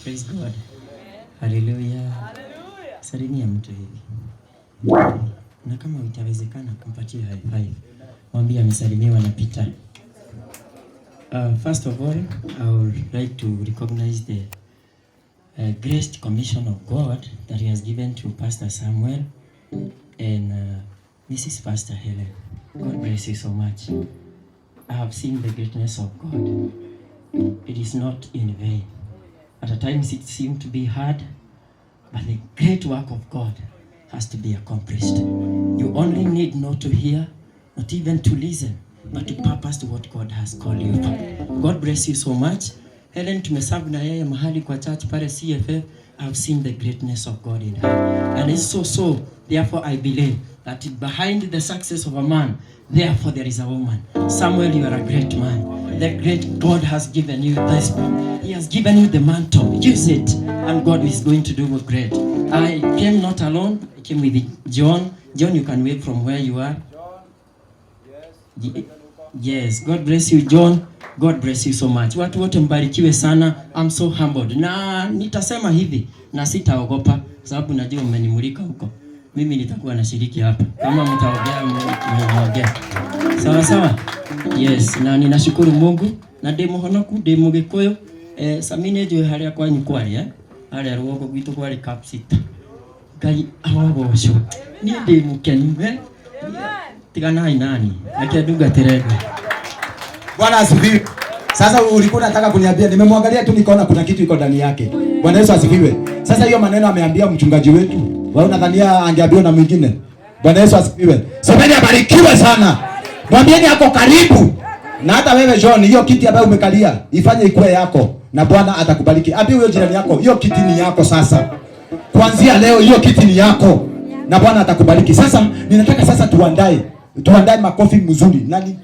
Praise God. Hallelujah. Salimia mtu hivi. Na kama itawezekana kumpatia high five. Mwambie amesalimiwa na Peter. First of all, I would like to recognize the great commission of God that he has given to Pastor Samuel and Mrs. Pastor Helen. God bless you so much. I have seen the greatness of God. It is not in vain. At times it seemed to be hard, but the great work of God has to be accomplished. You only need not to hear, not even to listen, but to purpose to what God has called you for. God bless you so much. Helen tumeserve na yeye mahali kwa church pale CFF. I've seen the greatness of God in her. And it's so. Therefore, I believe that behind the success of a man, therefore there is a woman. Samuel, you are a great man. The great God has given you this. He has given you the mantle. Use it, and God is going to do great. I came not alone. I came with John. John, you can wave from where you are. Yes, God bless you, John. God bless you so much. Watu wote mbarikiwe sana. I'm so humbled. Na nitasema hivi na sitaogopa kwa sababu najua mmenimulika huko. Mimi nitakuwa nashiriki hapa. Kama mtaongea, mmeongea. Sawa sawa. Yes, na ninashukuru Mungu na ndi muhonoku, ndi mugikuyu. Sami nĩ njũĩ harĩa kwanyu kwarĩ, eh? Harĩa rũgongo gwitũ kwarĩ Kapsita. Ngai arogocwo. Niĩ ndĩ mũkenu, eh? Tiganai nani. Reke ndungatĩre Ngai. Bwana asifiwe. Sasa ulikuwa unataka kuniambia, nimemwangalia tu nikaona kuna kitu iko ndani yake. Bwana Yesu asifiwe. Sasa hiyo maneno ameambia mchungaji wetu, wewe unadhania angeambiwa na mwingine? Bwana Yesu asifiwe. Semeni abarikiwe sana. Mwambieni ako karibu. Na hata wewe John, hiyo kiti ambayo umekalia ifanye ikuwe yako na Bwana atakubariki. Ambia huyo jirani yako, hiyo kiti ni yako sasa. Kuanzia leo hiyo kiti ni yako na Bwana atakubariki. Sasa ninataka sasa tuandae makofi mzuri. Nani